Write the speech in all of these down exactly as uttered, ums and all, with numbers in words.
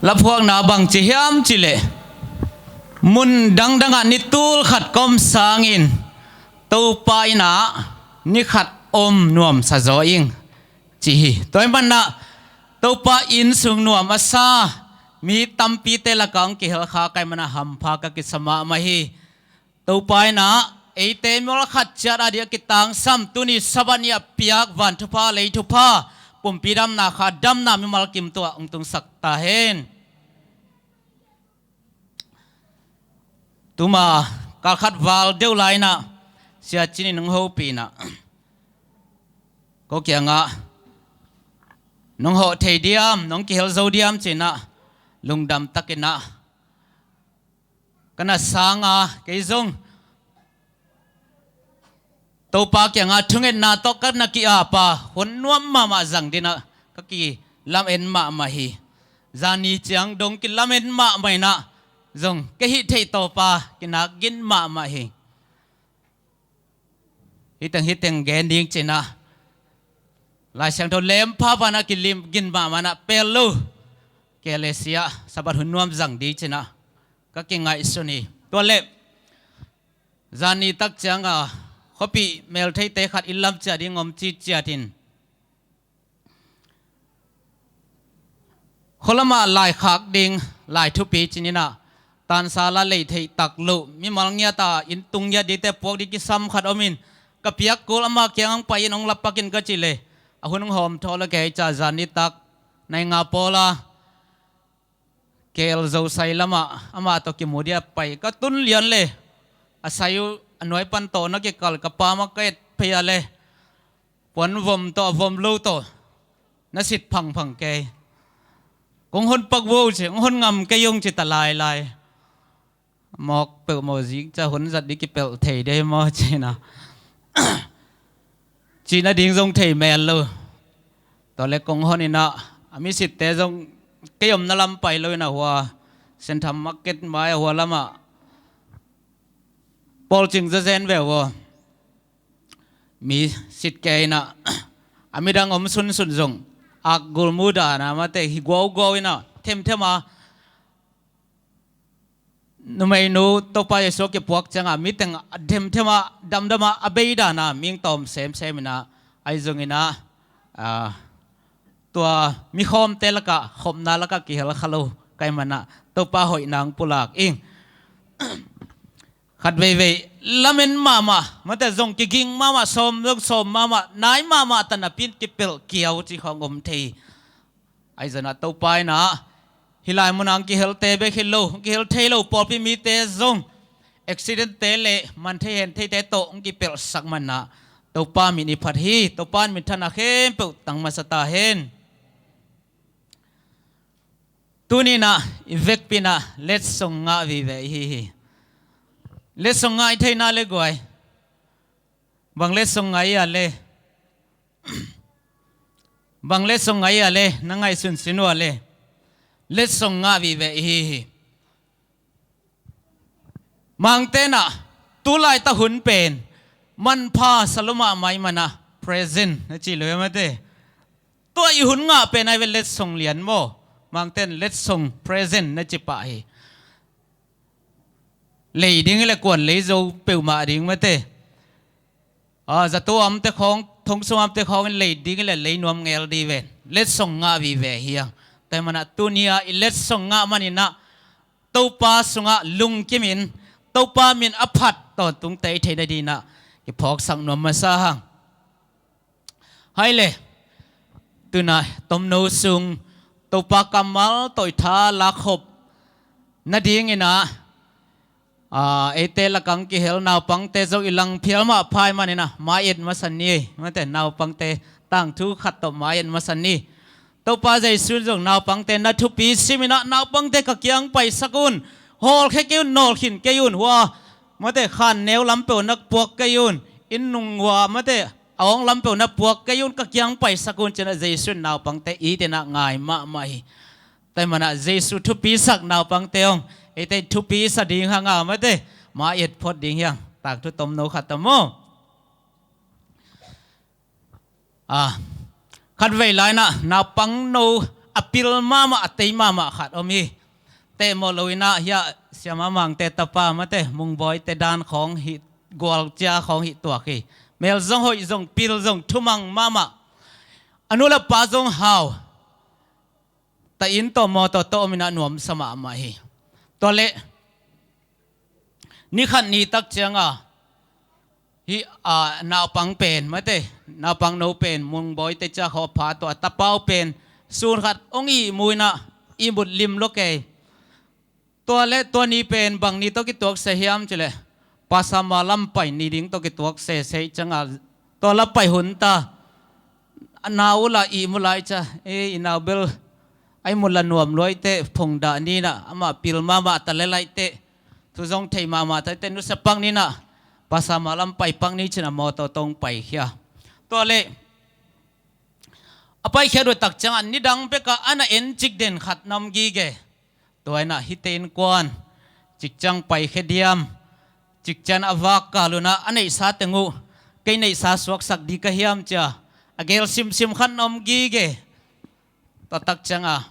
Laphuakna bang ci hiam cih leh, mun dangdangah ni tul khat ka om sangin Topa innah ni khat om nuamsa zaw ing, ci hi. Tua ahih manah Topa inn sung nuam a sa mi tampite lakah hong kihel kha ka hih manah hampha ka kisa mahmah hi. Topa innah eite mimal khat ciat ading a kitangsam tuni Sabbath ni a piak van thupha, lei thupha, pumpi damna, kha damna mimal kim tungah hong tungsak ta hen. Tuma kalkhat val deuh lai innah Sia Cin in hong hopih innah, ko kiangah, "Nong hawh thei diam, nong kihel zo diam?" ci innah lungdam takinnah ka na sanga kei zong Topa kiangah thungetna tawh ka na ki-apa hun nuam mahmah zang dinah ka kilamen mahmah hi. Zani ciang dong kilamen mahmah innah zong kei hih theih tawpa kinak gin mahmah hi. Hiteng hiteng gen ding ci innah Lai Siangtho lempha panah kilim gin mahmah innah pel lo. Kei le Sia Sabbath hun nuam zang ding ci innah ka kingaihsun hi. Tua leh zani tak cianga khuapih meltheite khat inn lam ciat ding om ciciat in, khualamah laikhak ding, lai thupi ci innah, tansa la lei theih tak loh mimal ngiata inn tung ngiat dingte puak ding kisam khat omin, ka piak kul ama kiangah hong pai in hong lapakin ka cih leh, a hun hong hawm thaw la kei ca zani tak nai nga pawla K L Zosai lamah amah tawh kimu dia pai ka tun lian le, a sai uh a nuai pan tawh na kikal ka pa mah ka et phei a le, puan vom tawh a vom lo tawh na sit phangphang kei. Kong hon pak vo ci, kong hon ngam kei ung ci ta lailai. Mawk peuhmawh zik ca hun zat ding kipelh thei dei maw ci innah, cih nading zong thei mel lo. Tua le kong hon innah a misitte zong kei omna lam pai lo innah hua Sentham market mai a hua lamah pawlcing zazen ve uh aw. Mi sit kei innah a midang om sunsun zong akgul mu dana mate hi guauguau innah themthema numeinu Topa Jesu a kipuak cianga miteng a themthema damdama a bei dana ming tawm semsem innah, ahi zong innah, ah, tua mikhawmte lakah khopna lakah kihel kha lo ka hih manah Topa hoihna hong pulak ing. Khat veivei lamen mahmah mate zong kiging mahmah, sawm zong sawm mahmah, nai mahmah ta napi in kipelh kiau ci khawng om thei. Ahi zongah Topa innah hih lai munah hong kihelte bek hi lo, hong kihel thei lo pawlpi mite zong accidentte le man thei hen theite tawh hong kipelhsak manah Topa min i phat hi. Topa in minthanna khempeuh tang masa ta hen. Tuni innah i vekpi innah letsong ngah vive i hi hi. Letsong ngah i theihna le guai, bang letsong ngah i a le, bang letsong ngah i a le, na ngaihsun sin uh a le, letsong ngah vive i hi hi. Mangte innah tulaitak hun pen manpha sa lua mahmah i manah present na ci lua mate. Tua i hun ngah pen ai ve letsong lian maw. Mangte in letsong present na ci pah hi. Lei ding i le kuan lei zo peuhmah ding mate. Ah, zato amte khawng, thong sung amte khawng in lei ding i le lei nuam ngel ding ven. Letsong ngah vive hiang. Tua hih manah tuni-a i letsong ngah maninah Topa sungah lungkimin Topa min a phat tawntungte i theih nadinah kiphawksak nuam masa hang. Hai le, tuna tomno sung Topa kammal tawh i tha lakkhop nadinginah, aa, eite lakang kihel naupangte zong i langphial mah phai maninah mai-et masa ni. Mate naupangte tangthu khat tawh mai-et masa ni. Topa Jesu in zong naupangte na thupi siminah naupangte ka kiang paisak un, hawlkhia kei un, nawlkhin kei un, hua mate khan neu lampeuh na puak kei un, inn nung hua mate a awng lampeuh na puak kei un, ka kiang paisak un cinah Jesu in naupangte itinah ngai mahmah hi. Tua hih manah Jesu thupisak naupangte hong eite thupi sa ding hanga mate mai-et phot ding hiang. Tangthu tomno khat ta maw? Ah, khatvei lainah naupangno a pil mahmah, a tei mahmah khat om hi. Teh mawh lo in ah, hiah Siama Mangte tapa mate, Mungbawi te dan khawng hih, gualcia khawng hih tuak hi. Mel zong hoih, zong pil, zong thumang mahmah. A nu le pa zong hau. Tahin tawh mawtaw tawh om in ah nuamsa mahmah hi. Tua leh ni khat ni tak ciang a, hih a naupang pen mate, naupang no pen, Mungbawi te ciah khawh pha, tua a tapau pen sun khat hong ihmu in ah, ihmut lim lo kei. Tua leh tua ni pen bang ni tawh kituak se hiam cih leh, Pasama lam pai ni ding tawh kituak sese ciang a, tua la pai hun ta. A nau uh la ihmu lai ciah, e, i nau bel a ihmut la nuam lua hi teh, phungdah ni in ah, amah pil mahmah ta leh lai teh, thu zong thei mahmah ta teh, nusia pak ni in ah, Pasama lam pai pak ni ci in ah mawtaw tawh hong paikhia. Tua leh a paikhiat uh tak ciang a, nidang bek ah a na en cik den khat na om gige. Tua in ah hihte innkuan, cikciang paikhia diam, cikciang a vak kal un ah a neihsa teng uh, kei neihsa suaksak ding ka hiam ci a, a geel simsim khat na om gige. Tua tak ciang a,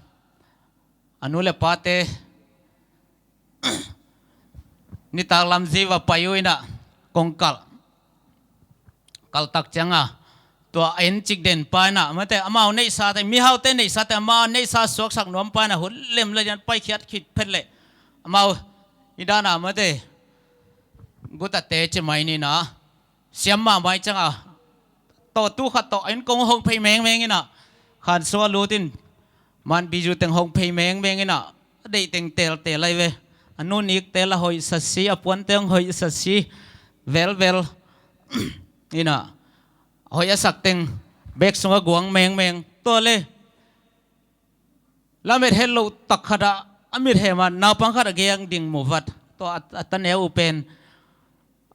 a nu le pate nitak lam zi va pai uh in ah, kong kalh. Kalh tak ciang a, tua a en cik den pa in ah mate, amau neihsa teng, mihaute neihsa teng, amau neihsa suaksak nuam pa in ah, hun lem leh lian paikhiat khit phet leh, amau i dan a mate, gutate ci mai ni in ah, siam mahmah hi ciang a, tawh tu khat tawh a inn kong hong phei mengmeng in ah, khansuah lut in, manbizu teng hong phei mengmeng in ah, a deih teng teltel lai ve. A nu nikte la hoih sasi, a puante hong hoih sasi velvel in ah, hoih a sak teng bek sungah guang mengmeng. Tua leh lamet het loh tak khat ah, a mit hem ah naupang khat a geng ding mu vat. Tua a, a taneu uh pen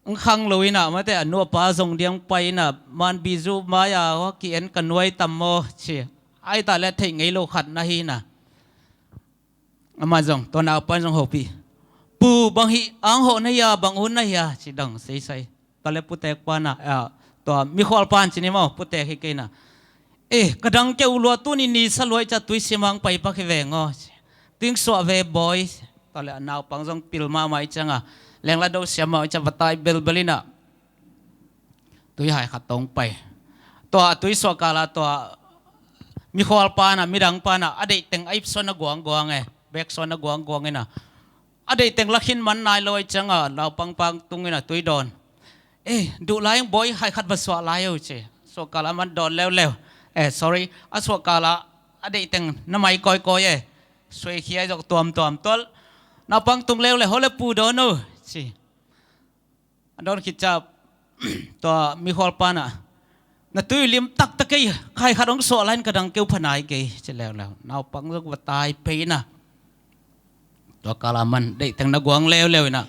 hong khang lo in ah mate, a nu a pa zong diang pai in ah, manbizu mai-a hua ki-en ka nuai tam maw ci. Ai ta leh theih ngei lo khat na hi in ah, amah zong, tua naupan zong hopih. Pu, bang hih ang hawh na hia, bang hun na hia ci dong seisai. Tua leh putek pa in ah, a, tua mikhual pan ci ni maw, putek hi kei in ah, e, ka dang keu lua, tuni ni sa lua hi ciah tui sim ang pai pak hi veng aw ci. Tui hong suah ve bawi. Tua leh a naupang zong pil mahmah hi ciang a, lengla do siam mah hi ciah va tai belbel in ah, tui hai khat tawh hong pai. Tua a tui suah kal ah tua mikhual pa in ah, midang pa in ah, a deih teng a ip suan a guangguang e, bek suan a guangguang in ah, a deih teng la khin man nai lo hi ciang a, naupang pa tung in ah tui dawn. E, duh lai ing bawi, hai khat va suah lai o ci. Suah kal ah aman dawn leuleu. E, sorry, a suah kal ah a deih teng na mai kawikawi e. Suaikhia zok tuamtuam tual. Naupang tung leuleu, hawh leh pu dawn o ci. A dawn khit ciang tua mikhual pa in ah, na tui lim taktak kei, hai khat hong suah lai in ka dang keu pha nai kei ci leuleu. Naupang zong va tai phei in ah, tua kal ah aman deih teng na guang leuleu in ah,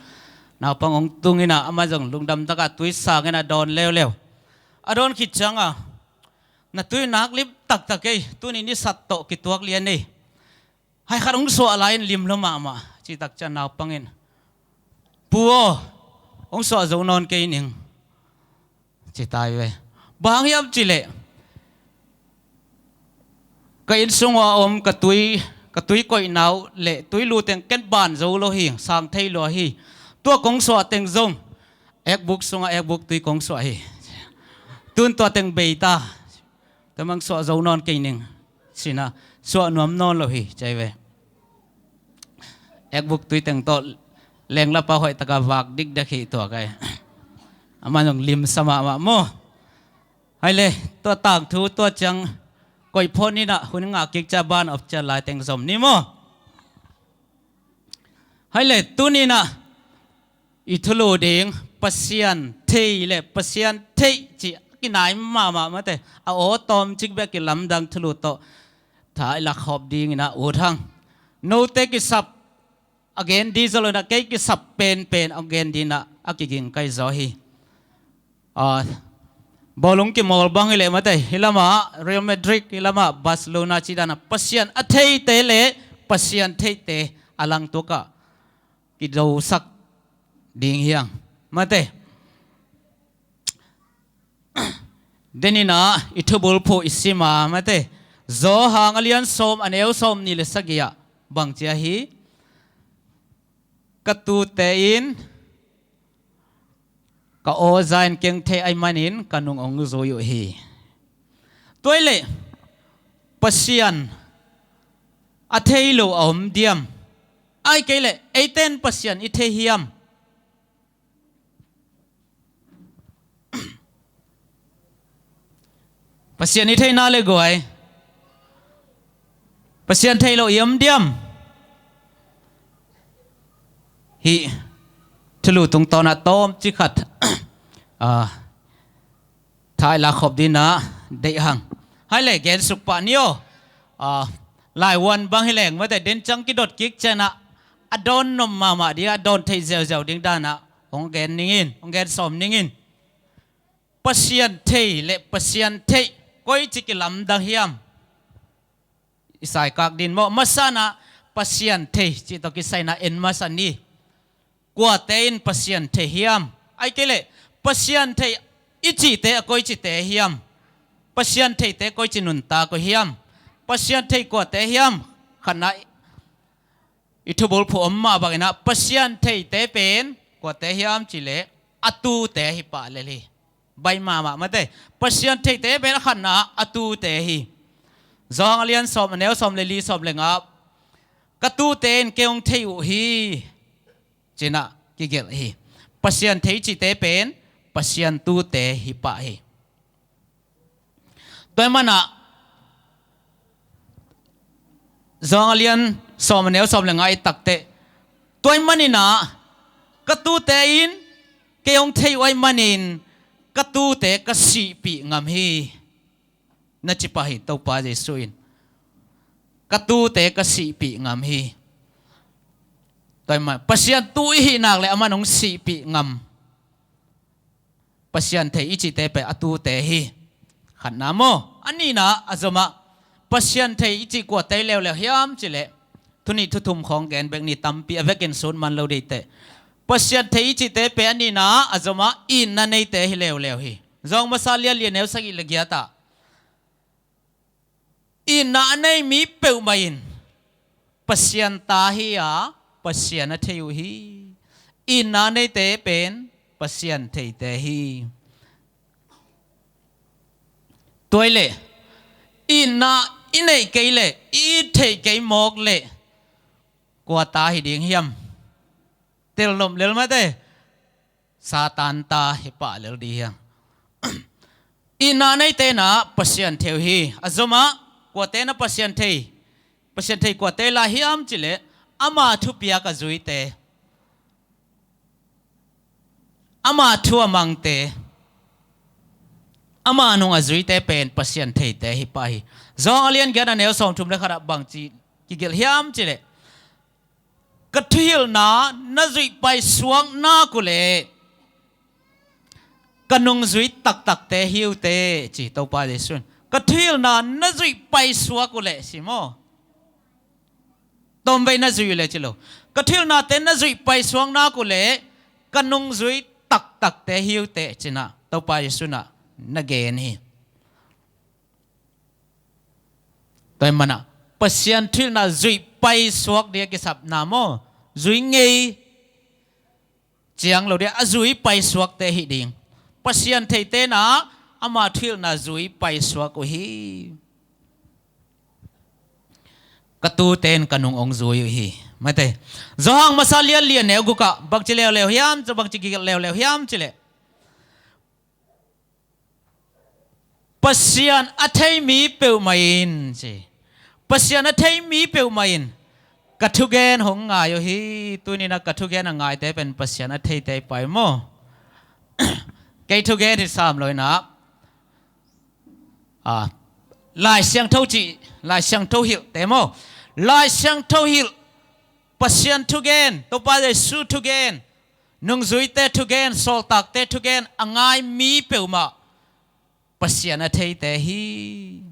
naupang hong tung in ah, amah zong lungdam tak ah tui sang in ah dawn leuleu. A dawn khit ciang a, na tui nak lim taktak kei, tuni ni sat tawh kituak lian ei. Hai khat hong suah lai in lim lo mahmah. Cih tak ciang naupang in, pu aw, hong suah zo nawn kei ning ci tai ve. Bang hang hiam cih leh, ka inn sung ua om ka tui, ka tui koihna uh leh tui lu teng ken ban zo lo hi, sang thei lua hi. Tua kong suah teng zong ekbuk sungah ekbuk tui kong suah hi. Tun tua teng bei ta. Tua mah hong suah zo nawn kei ning ci in ah, suah nuam nawn lo hi ci ai ve. Ekbuk tui teng tawh lengla pa hoih tak ah vak dikdek hi tua kai. Amah zong limsa mahmah maw. Hai leh, tua tangthu tua ciang koih phot ni in ah, hun ngah kik ciang ban of ciang lai teng zom ni maw. Hai leh, tuni in ah i thulu ding, Pasian thei leh Pasian theih cih a kinai mahmah mate, a aw tawmcik bek kilamdang thulu tawh tha i lak khawm ding in ah ut hang. Note kisap a gen ding zaw lo in ah, kei kisap penpen a gen ding in ah a kiging kai zaw hi. A, bawlung kimawl bang hi leh mate, hih lamah Real Madrid, hih lamah Barcelona cih dan a, Pasian a theite leh Pasian theihte a langtuk ah kidosak ding hi hang mate. Den in ah i thubulphuh i sim a mate, Johan a lian sawm, a neu sawm nih le sagih ah bangci ahi, ka tute in ka aw za in kei hong thei ahih manin ka nung hong zui uh hi. Tua ahih leh Pasian a thei lo a om diam? Ahih kei leh eite in Pasian i thei hiam? Pasian i theihna le guai, Pasian thei lo i om diam? Hih thulu tungtawn ah tawmcik khat ah, thei la khop dingin ah deih hang. Hai le, gen suk pah ni aw. Ah, laivuan bang hi leng mate, den ciang kidot kik ciangin ah a dawn nuam mahmah ding, a dawn theih ziauziau ding dan ah hong gen ning in, hong gen sawm ning in. Pasian thei le Pasian theih koici kilamdang hiam? I saikak ding maw? Masa in ah Pasian thei cih tawh kisai in ah en masa ni. Kuate in Pasian thei hiam? Ahih kei leh Pasian thei i cihte a koicite hiam? Pasian theite koici nuntak uh hiam? Pasian thei kuate hiam? Khat in ah i thubulphuh om mah bangin ah Pasian theite pen kuate hiam cih leh a tute hi pah lel hi. Baih mahmah mate. Pasian theite pen a khatna a tute hi. Johan a lian sawm, a neu sawm le li, sawm le nga ah, ka tute in kei hong thei uh hi, ci-in ah kigelh hi. Pasian thei cihte pen Pasian tute hi pah hi. Tua ahih manin ah Johan a lian sawm, a neu sawm le nga i tak teh, tua ahih manin ah ka tute in kei hong thei uh ahih manin ka tute ka sihpih ngam hi, na ci pah hi Topa Jesuh in. Ka tute ka sihpih ngam hi. Tua ahih manin Pasian tu i hih nak leh aman hong sihpih ngam. Pasian thei i cihte pen a tute hi. Khatna maw? A nihna a zom ah, Pasian thei i cih kuate leuleu hiam cih leh, thu nih thu thum khawng gen bek ni, tampi a vekin sut man lo ding teh. Pasian thei i cihte pen a nihna a zom ah itna neite hi leuleu hi. Johan masa lian li, a neu sagih le giat ah, itna a nei mi peuhmah in Pasian ta hi a, Pasian a thei uh hi. Itna a neite pen Pasian theite hi. Tua ahih leh itna i neih kei leh, i it theih kei mawk leh, kua ta hi ding hiam? Tel nop lel mate. Satan ta hi pah lel ding hiam? Itna neite in ah Pasian thei uh hi. A zom ah kuate in ah Pasian thei, Pasian thei kuate lai hiam cih leh, ama thupiak a zuite, ama thu a mangte, ama nung a zuite pen Pasian theite hi pah hi. Johan a lian giat, a neu sawm thum le khat ah bangci kigelh hiam cih leh, ka thuhilhna na zuih paisuak nak uh leh ka nungzui taktakte hi uh teh, ci Topa Jesuh in. Ka thuhilhna na zuih paisuak uh leh, ci maw? Tawmvei na zuih uh leh ci lo. Ka thuhilhnate na zuih paisuak nak uh leh ka nungzui taktakte hi uh teh, ci-in ah Topa Jesuh in ah na gen hi. Tua ahih manin ah Pasian thuhilhna zuih paisuak ding a kisapna maw? Zui ngei ciang lo ding a, a zui paisuakte hi ding. Pasian theite in ah ama thuhilhna zui paisuak uh hi. Ka tute in ka nung hong zui uh hi. Mate. Johan masa lian li, a neu guk ah bangci leuleu hiam, bangci kigelh leuleu hiam cih leh, Pasian a thei mi peuhmah in, ci. Pasian a thei mi peuhmah in ka thugen hong ngai uh hi. Tuni-in ah ka thugen a ngaite pen Pasian a theite hi pah hi maw? Kei thugen hi sam lo-in ah, ah, Lai Siangtho cih, Lai Siangtho hilhte maw? Lai Siangtho hilh, Pasian thugen, Topa Jesuh thugen, nungzuite thugen, sawltakte thugen a ngai mi peuhmah Pasian a theite hi.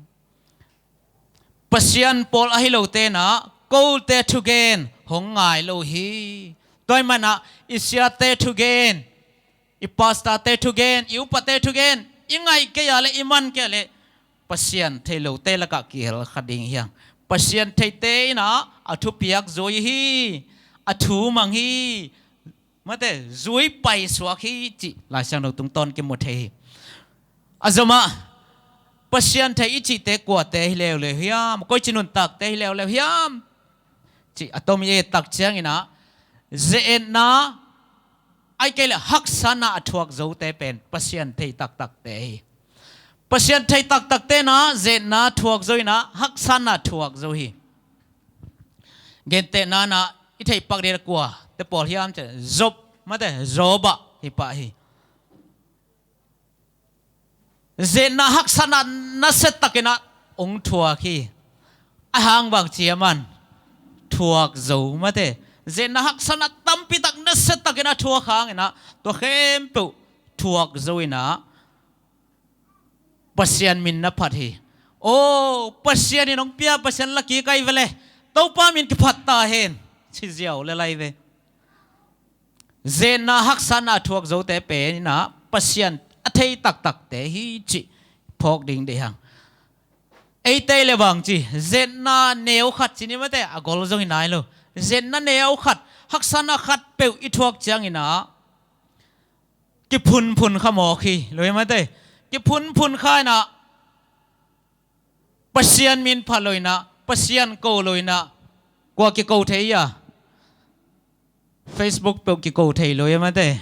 Pasian pawl ahi lote in ah kote thugen hong ngai lo hi. Tua ahih manin ah i siate thugen, i pastorte thugen, i upate thugen i ngaih kei a leh, i man kei a leh, Pasian thei lote lakah kihel kha ding hi hang. Pasian theite in ah a thupiak zui hi, a thu mang hi, mate, zui paisuak hi cih Lai Siangtho tungtawn kimu thei hi. A zomah Pasian thei i cihte kuate hi leuleu hiam? Koici nuntakte hi leuleu hiam? Cih a tom i et tak ciangin ah, ze-etna, ahih kei leh haksatna a thuak zote pen Pasian thei taktakte hi. Pasian thei taktakte in ah ze-etna thuak zo in ah haksatna thuak zo hi. Gentehna in ah i theih pak ding a kuate pawl hiam cih leh, Job, mate, Job ah hi pah hi. Ze-etna haksatna nasia takin ah hong thuak hi. A hang bang ci hiam? Thuak zo, mate. Ze-etna haksatna tampi tak nasia takin a thuak hangin ah tua khempeuh thuak zo in ah Pasian min na phat hi. Oh, Pasian in hong pia, Pasian la kik ahi ve leh, Topa min kiphat ta hen, ci ziau le lai ve. Ze-etna haksatna thuak zote pen in ah Pasian a thei taktakte hi cih phawk ding deih hang. Eite le bang ci, ze-etna neu khat ci ni, mate, a gol zong hi nai lo. Ze-etna neu khat, haksatna khat peuh i thuak ciangin ah kiphunphun kha mawk hi, lo hi, mate. Kiphunphun kha in ah Pasian min phat lo in ah, Pasian ko lo in ah, kua kiko thei a? Facebook peuh kiko thei lo hi, mate.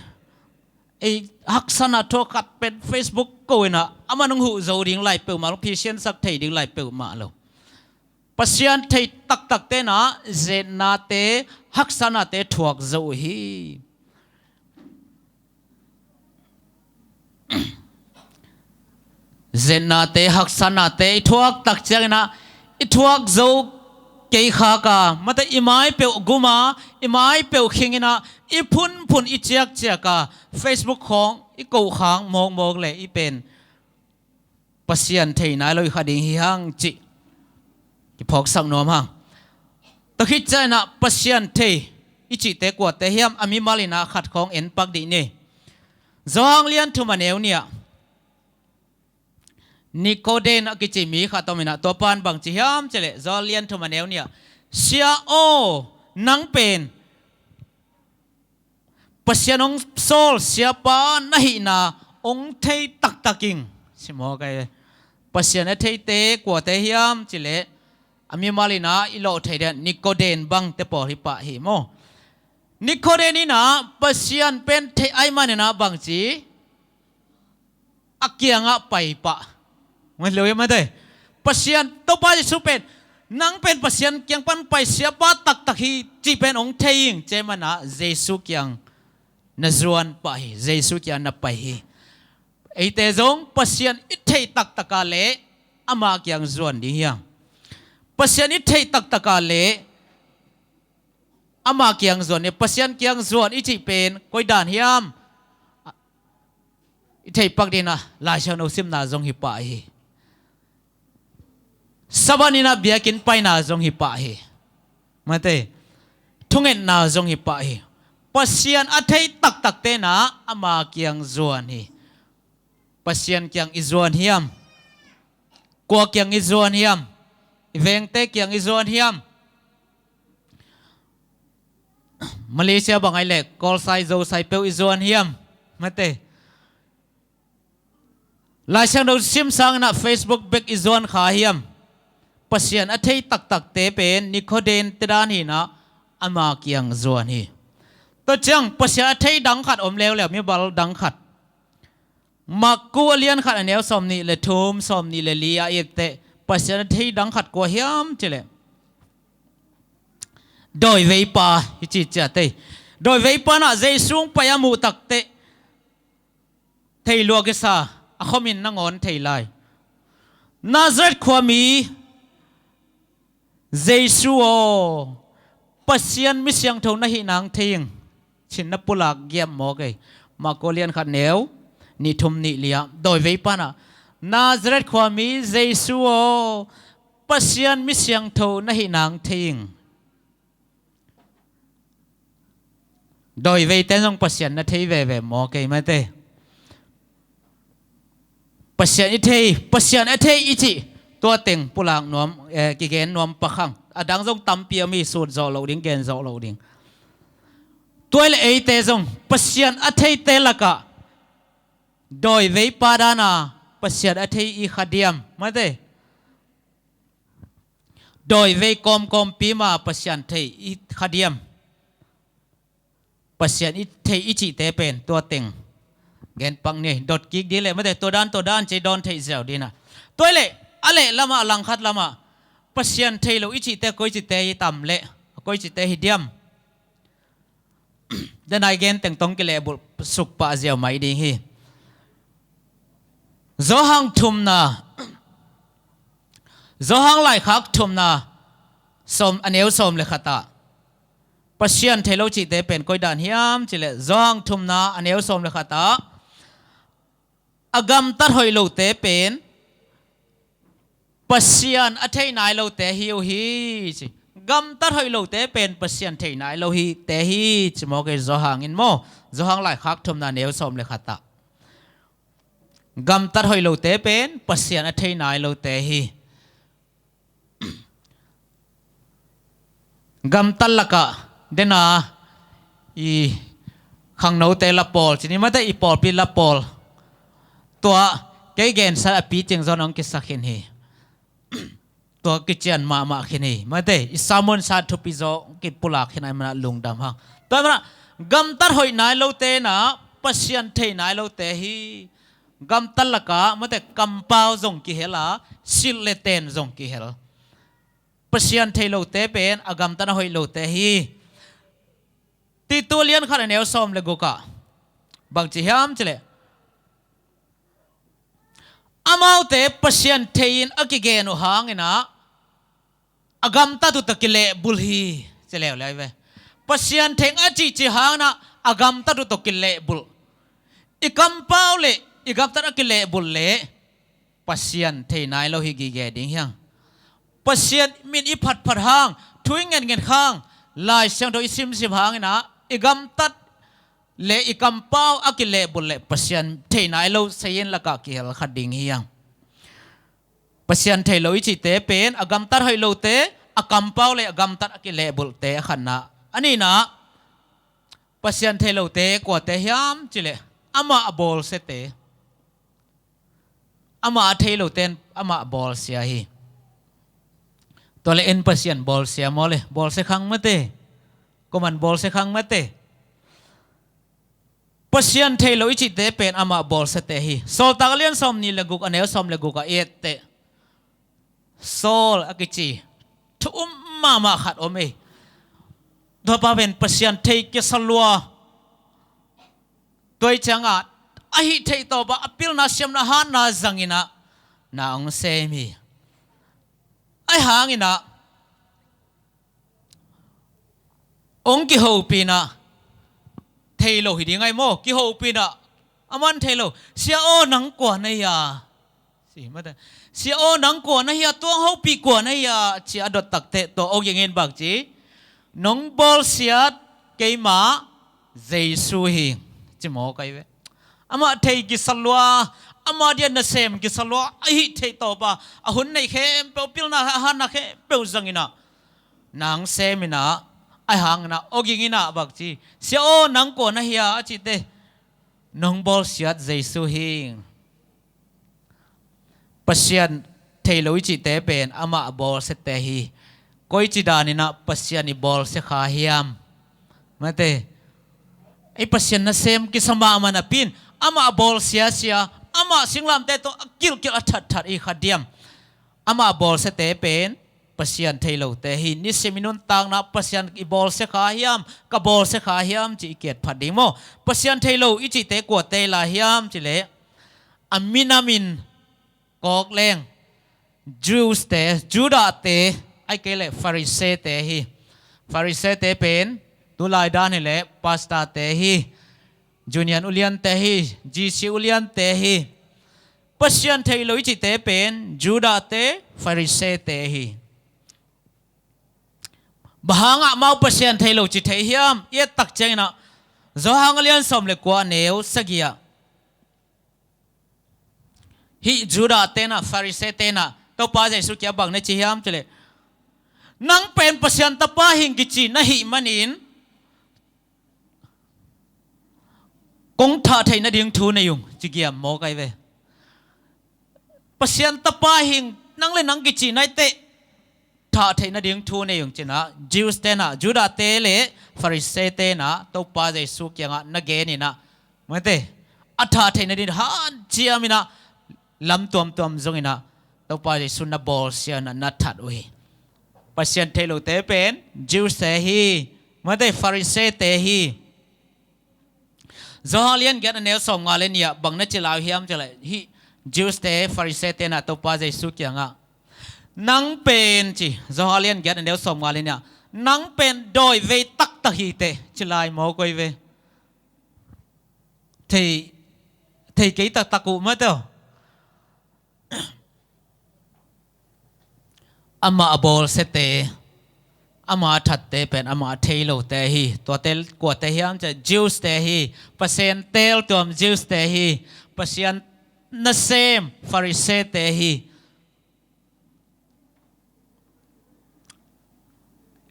Ei haksatna thuak khat pen Facebook ko in ah, aman hong huh zo ding lai peuhmah lo, phisiansak thei ding lai peuhmah lo. Pasian thei taktakte in ah ze-etnate, haksatnate thuak zo uh hi. Ze-etnate, haksatnate i thuak tak ciangin ah, i thuak zo kei khak a, mate, i mai peuh gum a, i mai peuh khing in ah, i phunphun, i ciakciak a, Facebook khawng i koh khak mawkmawk leh i pen Pasian thei nai lo i kha ding hi hang cih kiphawksak nuam hang. Tua khit ciangin ah Pasian thei i cihte kuate hiam, a mimal in ah khat khawng en pak dih ni. Johan lian thum a neu nih ah Nikodem a kici mi khat om in ah, tua pan bang ci hiam cih leh, Johan lian thum a neu nih ah, Sia aw, nang pen Pasian hong sawl Siapa na hihna hong thei taktak ing, ci mawk hi. Pasian a theite kuate hiam cih leh, a mimal in ah i lawh theih ding ah Nikodem bangte pawl hi pah hi maw. Nikodem in ah Pasian pen theih ahih manin ah bang ci, a kiangah pai pah. Ngai lo hi, mate. Pasian, Topa Jesu pen, nang pen Pasian kiang pan pai Siapa taktak hi cih pen hong thei ing, ci ahih manin ah Jesu kiang na zuan pah hi, Jesu kiang na pai hi. Eite zong Pasian i theih taktak a leh ama kiang zuan ding hi hang. Pasian i theih taktak a leh ama kiang zuan hi. Pasian kiang zuan i cih pen koi dan hiam? I theih pak ding in ah Lai Siangtho simna zong hi pah hi. Sabbath ni in ah biakinn paina zong hi pah hi. Mate, thungetna zong hi pah hi. Pasian a thei taktakte in ah ama kiang zuan hi. Pasian kiang i zuan hiam? Kua kiang i zuan hiam? I vengte kiang i zuan hiam? Malaysia bang ahih leh Kawlsai, Zosai peuh i zuan hiam? Mate. Lai Siangtho sim sangin ah Facebook bek i zuan kha hiam? Pasian a thei taktakte pen Nikodem te dan hi in ah ama kiang zuan hi. Tua ciang Pasian a thei dang khat om leuleu, mimal dang khat. Marku a lian khat a neu sawmnih le thum, sawmnih le li a i et teh, Pasian a thei dang khat kua hiam cih leh, dawiveipa hi ci ciat ei. Dawiveipa in ah Jesu hong pai a muh tak teh thei lua kisa, a khomin nangawn thei lai. Nazareth khuami Jesu aw, Pasian mi siangtho na hih nang thei ing, ci-in na pulak giap mawk ei. Marku lian khat neu nih, thum, nih, li ah, dawiveipa in ah, Nazareth khuami Jesu aw, Pasian mi siangtho na hih nang thei ing. Dawiveite zong Pasian na thei veve maw, kei mate. Pasian i thei, Pasian a thei i cih, tua teng pulak nuam, eh, kigen nuam pakhang. A dang zong tampi om hi, sut zawh loh ding, gen zawh loh ding. Tua i le eite zong Pasian a theite lakah dawivei pa dana Pasian a thei i kha diam, mate. Dawivei kawmkawmpi ma Pasian thei i kha diam. Pasian i thei i cihte pen tua teng gen pak ni, dot kik dih leh mate, tua dan tua dan ci dawn theih ziau dina. Tua i leh a leh lamah, a langkhat lamah Pasian thei lo i cihte koi cihte hi tam leh, koi cihte hi diam. Denai gen teng tawh kilehbulh suk pah ziau mai ding hi. Johan thumna, Johan laikhak thumna, sawm, a neu sawm le khatah Pasian thei lo cihte pen koi dan hiam cih leh, Johan thumna a neu sawm le khatah a gamtat hoih lote pen Pasian a thei nai lote hi uh hi ci. Gamtat hoih lote pen Pasian thei nai lo hite hi ci mawk ei Johan in maw. Johan laikhak thumna a neu sawm le khatah gamtat hoih lote pen Pasian a thei nai lote hi. Gamtat lakah dena i khangnote la pawl ci ni mate, i pawlpi la pawl. Tua kei gensa a pi cing zaw nong kisak khin hi. Tua kician mahmah khin hi mate, i sermon sa thupi zaw kipulak khin ai mana lungdam hang. Tua mana gamtat hoih nai lote na Pasian thei nai lote hi. Gamtat lakah mate, kampau zong kihel a, silh le ten zong kihel. Pasian thei lote pen a gamtat a hoih lote hi. Titu lian khat a neu sawm le gukah bang ci hiam cih leh, amaute Pasian thei in a kigen uh hangin ah a gamtat uh tawh kilehbulh hi ci leuleu ve. Pasian thei a cihcih hangin ah a gamtat uh tawh kilehbulh. I kampau le i gamtat a kilehbulh leh Pasian thei nai lo hi gige ding hiang. Pasian min i phatphat hang, thu i ngetnget hang, Lai Siangtho i simsim hangin ah i gamtat le i kampau a kilehbulh leh Pasian thei nai lo sayin lakah kihel kha ding hiang. Pasian thei lo i cihte pen a gamtat hoih lote, a kampau le a gamtat a kilehbulhte a khatna. A nihna, Pasian thei lote kuate hiam cih leh amah a bawlsiate. Amah a thei lote in amah bawlsia hi. Tua leh en Pasian bawlsia maw le, bawlsia khang mate. Kuaman bawlsia khang mate. Pasian thei lo i cihte pen amah bawlsiate hi. Sawltak a lian sawm nih le guk a neu sawm le guk ah i etteh Saul a kici thu um mahmah khat om ei. Tua pa pen Pasian thei kisa lua. Tua i ciangah a hih theih tawpah a pilna siamna hatna zangin ah na hong sem hi. Ahi hangin ah hong kihopih in ah, thei lo hi ding ai maw, kihopih in ah, aman thei lo, "Sia aw, nang kua na hia?" Ci mate. "Sia aw, nang kua na hia, tua hong hopih kua na hia?" ci a dot takteh tua awging in bang ci, "Nong bawlsiat keimah Jesu hi," ci mawk ai ve. Amah thei kisa lua, amah dia nasem kisa lua, a hih theih tawpah a hun neih khempeuh, pilna hatna khempeuh zangin ah na hong sem in ah, ahi hangin ah awging in ah bang ci, "Sia aw, nang kua na hia?" a cih teh, "Nong bawlsiat Jesu hi." Pasian thei lo i cihte pen amah bawlsiate hi. Koici danin ah Pasian i bawlsia kha hiam? Mate, ei Pasian nasem kisa mahmah napi in amah bawlsia sia, amah singlamteh tawh a kilhkilh a thatthat i kha diam? Amah bawlsiate pen Pasian thei lote hi. Nisim i nuntakna Pasian i bawlsia kha hiam, ka bawlsia kha hiam cih i kiat phat ding maw. Pasian thei lo i cihte kuate lai hiam cih leh, a minamin kawk leng Jews-te, Judah-te, ahih kei leh Pharisee-te hi. Pharisee-te pen tulai dan hi leh pastor-te hi, Union uliante hi, G C uliante hi. Pasian thei lo i cihte pen Judah-te, Pharisee-te hi. Bang hangah amau Pasian thei lo ci thei hiam? I et tak ciangin ah Johan a lian sawm le kua, a neu sagih ah, Hih Judah tenah, Pharisee tenah Topa Jesu kiang bang na ci hiam cih leh, nang pen Pasian tapa hing kici na hih manin kong thah theih nading thu nei ung, ci giam maw kai ve. Pasian tapa hing nang le nang kici nai teh thah theih nading thu nei ung cinah, Jews tenah, Judah te le Pharisee tenah Topa Jesu kiangah na geninah, mate, a thah theih nading hanciam inah lam tuamtuam zonginah Topa Jesu na bawlsia na, na that uh hi. Pasian thei lote pen Jews te hi, mate, Pharisee te hi. Johan lian giat a neu sawmnga le nih ah bang na ci lai uh hiam cih leh, hih Jews te, Pharisee tenah Topa Jesu kiangah, nang pen ci, Johan lian giat a neu sawmnga le nih ah, nang pen dawivei taktak hi teh ci lai maw koi ve. Thei, thei kei taktak uh mate aw. Amah a bawlsiate, amah a thatte pen amah a thei lote hi. Tuate kuate hiam cih, Jews te hi. Pasian teeltuam Jews te hi. Pasian nasem Pharisee te hi.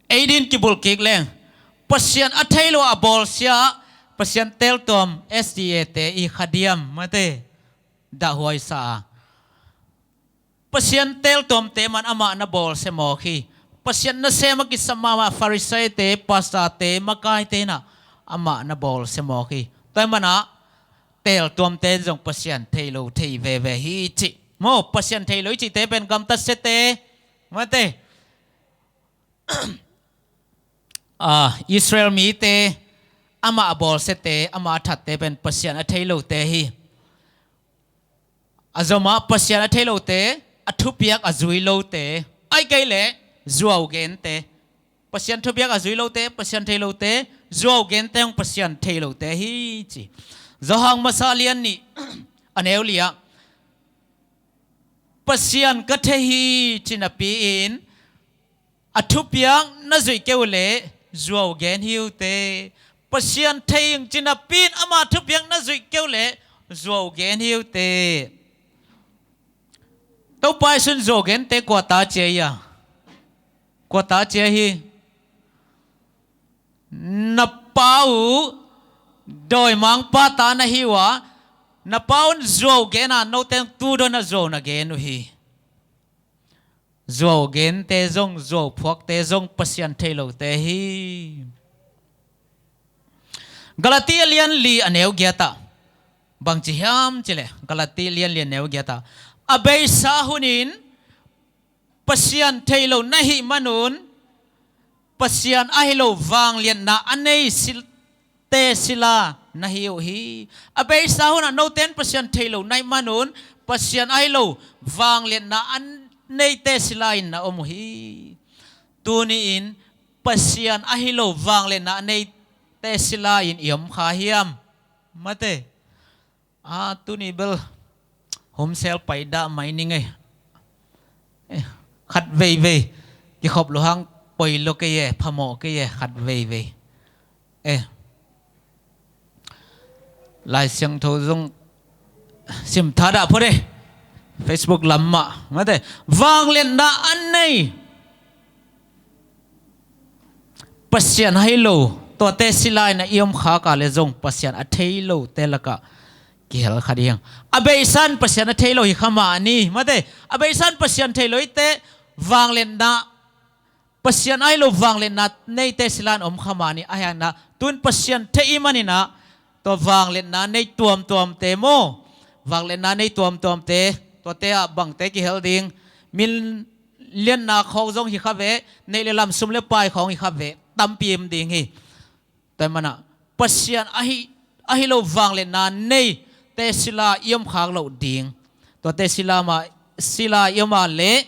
Ei din kibulh kik leng, Pasian a thei lo a bawlsia, Pasian teeltuam S D A te i kha diam, mate, dahhuaisa a. Pasian teeltuamte man amah na bawlsia mawk hi. Pasian nasem a kisam mahmah Pharisee te, pastor te, makaite inah amah na bawlsia mawk hi. Tua ahih manah teeltuamte zong Pasian thei lo thei veve hi cih. Maw, Pasian thei lo i cihte pen gamtatsiate, mate, ah, Israel mite, amah a bawlsiate, amah a thatte pen Pasian a thei lote hi. A zomah Pasian a thei lote, a thupiak a zui lote, ahih kei leh zuau gente. Pasian thupiak a zui lote, Pasian thei lote, zuau gente hong Pasian thei lote hi ci. Johan masa lian nih a neu li ah, Pasian ka thei hi ci napi-in, a thupiak na zuih kei uh leh zuau gen hi uh teh. Pasian thei ing ci napi-in ama thupiak na zuih kei uh leh zuau gen hi uh teh. Topa Jesu'n zuau gente kua ta cia hi a? Kua ta cia hi? Na pa uh dawimangpa ta na hi uh a, na pa un zuau gen a, note tu dawn a zuau na gen uh hi. Zuau gente zong, zuau phuakte zong Pasian thei lote hi. Galati a lian li a neu giat ah bang ci hiam cih leh, Galati lian li a neu giat ah, a beisa hunin Pasian thei lo na hih manun, Pasian ahi lo vangliatna a nei sil-, te sila na hi uh hi. A beisa hunah note'n Pasian thei lo na hih manun, Pasian ahi lo vangliatna a neite sila in na om uh hi. Tuni-in Pasian ahi lo vangliatna a neite sila in i om kha hiam? Mate. A, tuni bel home cell pai dah mai ning ei. Eh, khat veivei kikhop lo hang poi lo kei e, phamawh kei e, khat veivei. Eh, Lai Siangtho zong sim tha dah phot e. Facebook lam mah, mate, vangliatna a nei Pasian ahi lo, tuate sila in a i om khak a leh zong Pasian a thei lote lakah kihel kha ding hi hang. A beisa in Pasian a thei lo hi kha mah ni, mate, a beisa in Pasian thei lo i teh, vangliatna, Pasian ahi lo vangliatna neite sila in om kha mah ni, ahi hangin ah tun Pasian thei i hih manin ah, tua vangliatna nei tuamtuamte maw, vangliatna nei tuamtuamte, tuate ah bangte kihel ding, min lianna khawng zong hi kha ve, neih le lam, sum le pai khawng hi kha ve, tampi om ding hi. Tua ahih manah Pasian ahi, ahi lo vangliatna neite sila i om khak loh ding. Tuate sila mah, sila i om a leh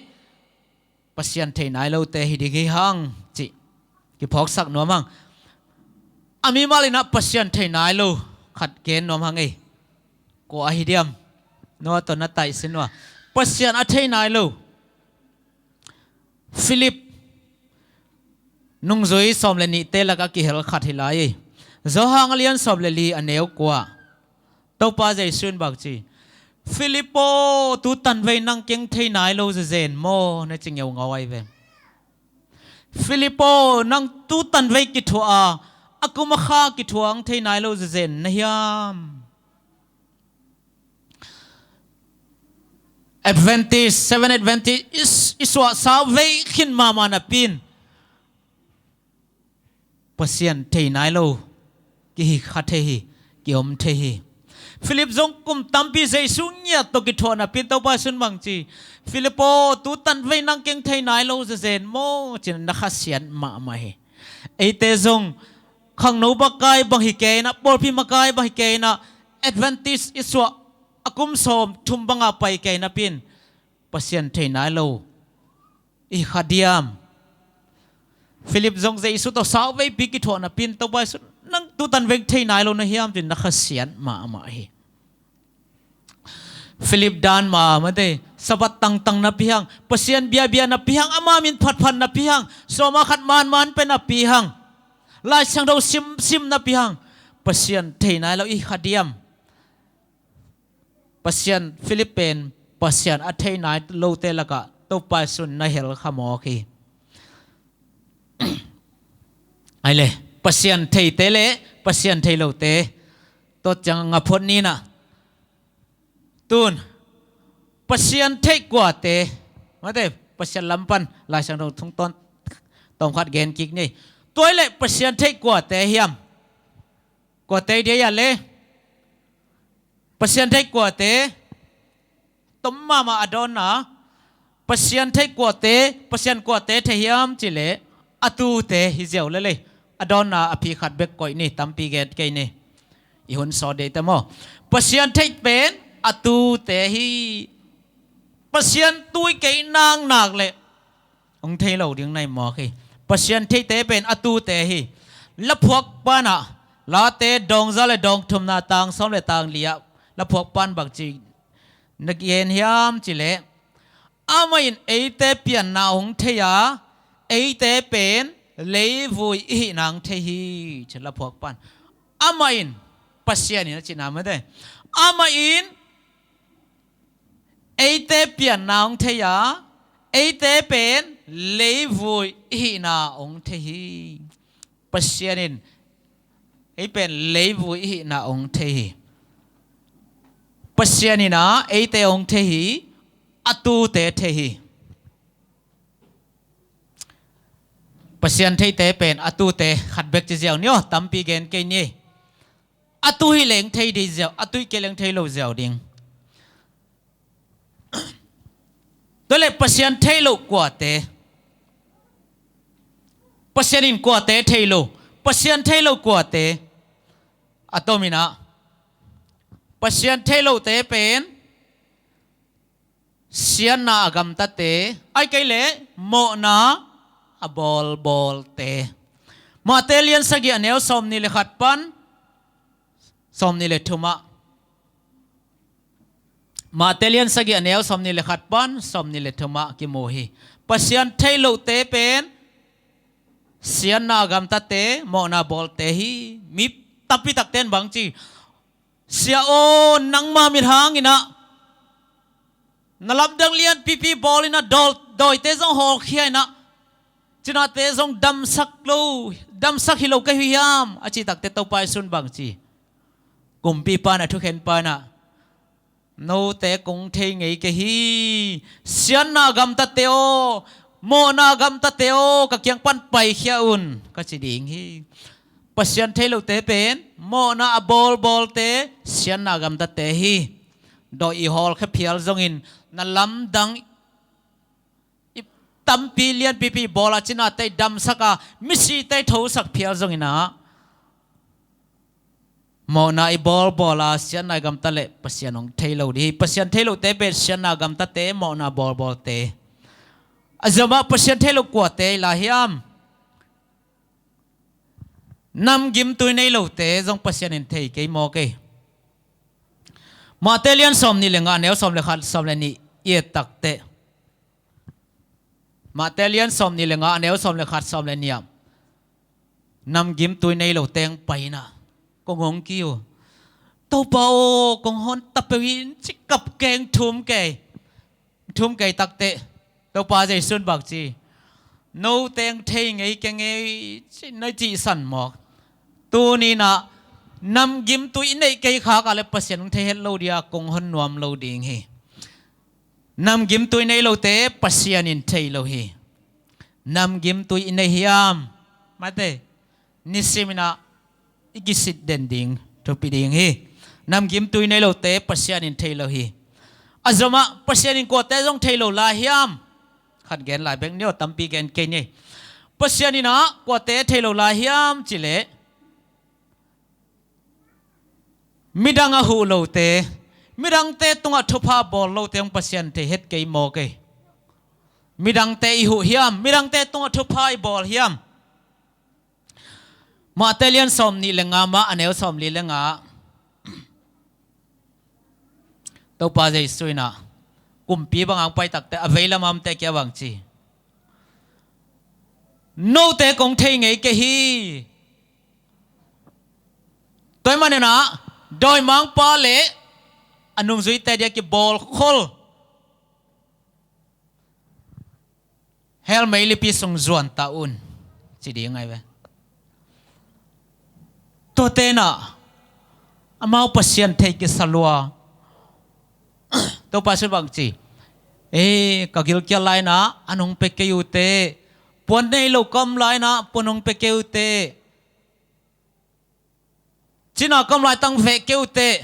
Pasian thei nai lote hi ding hi hang cih kiphawksak nuam hang. A mimal in ah Pasian thei nai lo khat gen nuam hang ei. Kua ahi diam? Noah tawh na taihsin uh a, Pasian a thei nai lo. Philip, nungzui sawm le nihte lakah kihel khat hi lai ei. Johan a lian sawm le li a neu kua. Topa Jesu'n bang ci? Philip aw, tu tanvei nang keng thei nai lo zezen maw, na ci ngeungau ahi ve. Philip aw, nang tu tanvei kithuah a, a kum a kha kithuah ang thei nai lo zezen na hiam? Adventist, Seven Adventist i, i suahsa vei khin mahmah napi in Pasian thei nai lo kihi kha thei hi, kiom thei hi. Philip zong kum tampi Jesu ngiat tawh kithuah napi in Topa Jesu in bang ci, Philip aw, tu tanvei nang keng thei nai lo zezen maw, ci-in na khasiat mahmah hi. Eite zong khangno makai bang hi kei in ah, pawlpi makai bang hi kei in ah, Adventist i suah a kum sawm thum banga pai kei napi in Pasian thei nai lo i kha diam? Philip zong Jesu tawh sauveipi kithuah napi in Topa Jesu in nang tu tanvei thei nai lo na hiam, ci-in na khasiat mahmah hi. Philip dan mah mate, Sabbath tangtang napi hang, Pasian biabia napi hang, ama min phatphat napi hang, sawma khat manman pia napi hang, Lai Siangtho simsim napi hang Pasian thei nai lo i kha diam? Pasian, Philip pen Pasian a thei nai lote lakah Topa Jesu in na hel kha mawk hi. Ai le, Pasian theite le Pasian thei lote, tua ciang nga phot ni in ah, tun Pasian theih kuate, mate, Pasian lam pan Lai Siangtho tungtawn tawmkhat gen kik ni. Tua hi leh Pasian theih kuate hiam? Kuate hi dia le? Pasian theih kuate, tom mahmah a dawnna, Pasian theih kuate, Pasian kuate thei hiam cih leh, a tute hi ziau lel ei. A dawnna a phi khat bek koih ni, tampi gen kei ni. I hun sawt dei te maw. Pasian theih pen a tute hi. Pasian tui kei naknak leh hong thei lo ding na hi mawk hi. Pasian theihte pen a tute hi. Laphuak pan ah, Late dawng za le dawng thumna, tang sawm le tang li ah, Laphuak pan bang ci na gen hiam cih leh, amah in eite pianna hong thei a, eite pen leivui i hihna hong thei hi, ci Laphuak pan. Amah in, Pasian in a cihna mate. Amah in eite pianna hong thei a, eite pen leivui i hihna hong thei hi. Pasian in ei pen leivui i hihna hong thei hi. Pasian in ah eite hong thei hi, a tute thei hi. Pasian theihte pen a tute khat bek ci ziau ni aw, tampi gen kei ni. A tu hi leng thei ding ziau, a tu hi kei leng thei lo ziau ding. Tua leh Pasian thei lo kuate, Pasian in kuate thei lo, Pasian thei lo kuate, a tom in ah, Pasian thei lote pen siatna a gamtate, ai kei leh mawhna a bawlbawlte. Mate lian sagih a neu sawmnih le khat pan sawmnih le thum ah. Mate lian sagih a neu sawmnih le khat pan sawmnih le thum ah kimu hi. Pasian thei lote pen siatna a gamtate, mawhna a bawlte hi. Mi tampi takte in bang ci, Sia aw, nangma mit hangin ah na lamdang lianpipi bawl in ah, dawl, dawite zong hawlkhia in ah, cinate zong damsak lo, damsak hi lo ka hi hiam, a cih takteh Topa Jesu in bang ci? Kumpipa in ah, thukhenpa in ah, note kong thei ngei kei hi. Siatna gamtate aw, mawhna gamtate aw, ka kiang pan paikhia un, ka ci ding hi. Pasian thei lote pen mawhna a bawlbawlte, siatna gamtate hi. Dawi i hawlkhia phial zongin, na lamdang i tampi lianpipi bawl a, cinate i damsak a, misite i thosak phial zongin ah, mawhna i bawlbawl a, siatna i gamta leh Pasian hong thei lo ding hi. Pasian thei lote pen siatna gamtate, mawhna bawlbawlte. A zomah Pasian thei lo kuate i la hiam? Namgimtui nei lote zong Pasian in thei kei mawk ei. Mate lian sawmnih le nga, neu sawm le khat, sawm le nih i et takteh, Mate lian sawmnih le nga, neu sawm le khat, sawm le nih ah, namgimtui nei lo teng pai in ah, kong hong ki uh, Topa aw, kong hon ta peuh hi, ci kap keng thum kei. Thum kei takteh Topa Jesu'n bang ci? Note hong thei ngei keng ei, ci na cihsan mawk. Tuni-in ah namgimtui i neih kei khak a leh Pasian hong thei het lo ding a, kong hon nuam lo ding hi. Namgimtui nei lote Pasian in thei lo hi. Namgimtui i nei hiam? Mate, nisimin ah i kisit den ding thupi ding hi. Namgimtui nei lote Pasian in thei lo hi. A zomah Pasian in kuate zong thei lo lai hiam? Khat gen lai bek ni aw, tampi gen kei ni. Pasian in ah kuate thei lo lai hiam cih leh, midang a huh lote, midangte tungah thupha bawl lote hong Pasian thei het kei maw kei? Midangte i huh hiam? Midangte tungah thupha i bawl hiam? Mate lian sawmnih le nga mah, a neu sawmli le nga. Topa Jesu in ah kumpi bang hong pai takteh a veilam a omte kiang bang ci? Note kong thei ngei kei hi. Tua ahih manin ah dawimangpa le a nungzuite dia kibawlkhol hell meilipi sung zuan ta un, ci ding ahi ve. Tuate in ah amau Pasian thei kisa lua. Topa Jesu bang ci? Ei, ka gilkial lai-in ah an hong pia kei uh teh, puan nei lo ka om lai-in ah puan hong pia kei uh teh, cina ka om lai tang veh kei uh teh,